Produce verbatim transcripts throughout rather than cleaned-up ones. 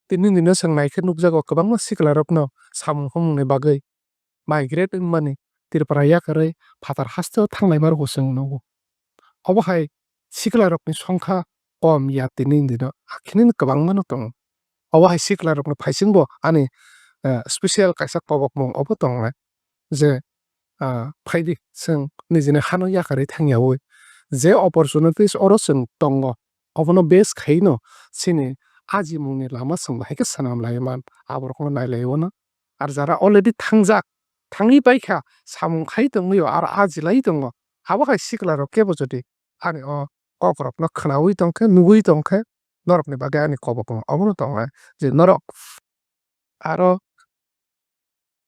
Tini dino chwng naikhe nukjago kwbangma siklarokno samung humungni bagwi migrate wngmani Tripura yakarwi phatar hasteo thanglaima rwgo chwng nugo. Obo hai siklarokni songkha kom ya tini dino, akhini kwbangmano tongo. Obo hai siklarokni phaisingbo ani, eh, special kaisa kobokmung obo tongnai je, ah, phaidi chwng nijini hano yakarwi thangyaui je opportunities oro chwng tongo, obono base khaino chini ajimungni lama chwng bahai khe swnam lai man, aborokno nai lai uano. Ar jara already thangjak, thangwi paikha, samung khai tongwio, ar aji lai tongo, abo hai siklarok kebo jodi ani o kokrokno khwnaui tongkhe, nugui tongkhe, norokni bagwi ani kobokno obono tongnai je norok aro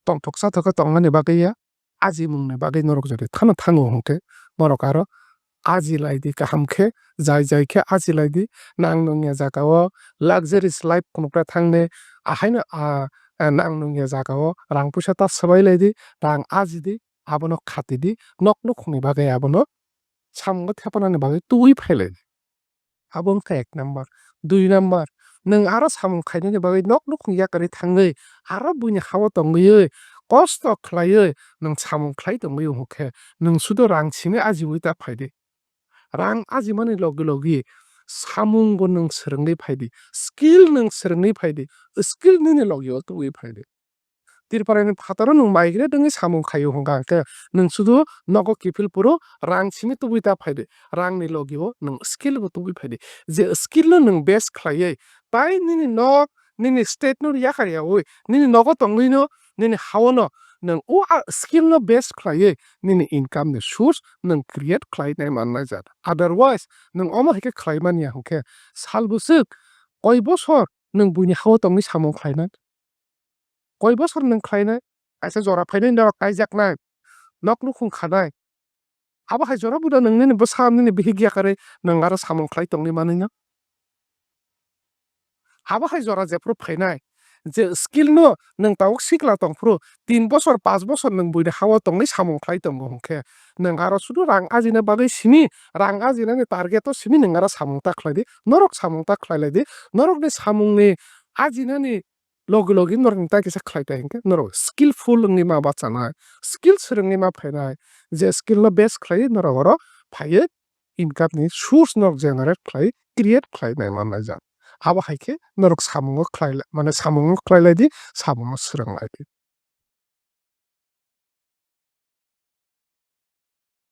tongthok chathok khe tongmani bagwi ya, ajimungni bagwi norok jodi thano thango hwnkhe, norok aro aji lai di kaham khe, jai jai khe aji lai di. Nang nungya jagao luxurious life phunukna thangni, ahaino a, a, nang nungya jagao rang puisa ta swbai lai di, rang aji di, abono khati di, nok nukhungni bagwi abono samungo thepanani bagwi tubui phai lai di. Abo wngkha ek number. Dui number, nwng aro samung khainani bagwi nok nukhung yakarwi thangwi, aro buini ha-o tongwi, kosto khlaiwi nwng samung khlai tongwi wngkhe, nwng sudo rang simi ajiui ta phai di. Rang ajimani logi logi samungbo nwng swrwngwi phai di, skill nwng swrwngwi phai di, skill nini logi-o tubui phai di. Tripura ni phataro nwng migrate wngwi samung khaio hwnkha hwnkhe, nwng sudu nogo kiphil phuru rang simi tubui ta phai di, rang ni logi o nwng skill bo tubui phai di. Je skill no nwng base khlaiwi, tai nini nok, nini state no yakar yaui, nini nogo tongwi no, nini ha-o no, nwng o a skill no base khlaiwi nini income ni source nwng create khlai nai man nai jat. Otherwise, nwng omo hai khe khlai man ya hwnkhe, sal bwswk koi bosor nwng buini ha-o tongwi samung khlainai? Koi bosor nwng khlainai? Kaisa jora phainai norok kaijaknai, nok nukhung khanai. Abo hai jora buda nwng nini bwsa nini bihik yakarwi nwng aro samung khlai tongwi manwi no? Abo hai jora jephuru phainai, je skill no nwng tabuk sikla tongphuru, tin bosor, panch bosor nwng buini ha-o tongwi samung khlai tongo hwnkhe, nwng aro sudu rang ajina bagwi simi, rang ajinani target o simi nwng aro samung ta khlai di, norok samung ta khlai lai di, norokni samungni ajinani logi logi norokni tai kisa khlai tai hwnkhe norok skillful wngwi ma bachanai, skill swrwngwi ma phainai, je skill no base khlaiwi norok oro phaiwi income ni source norok generate khlai, create khlai nai man nai jak. Abo hai khe norok samungo khlai lai, mane samungo khlai lai di, samungo swrwng lai di.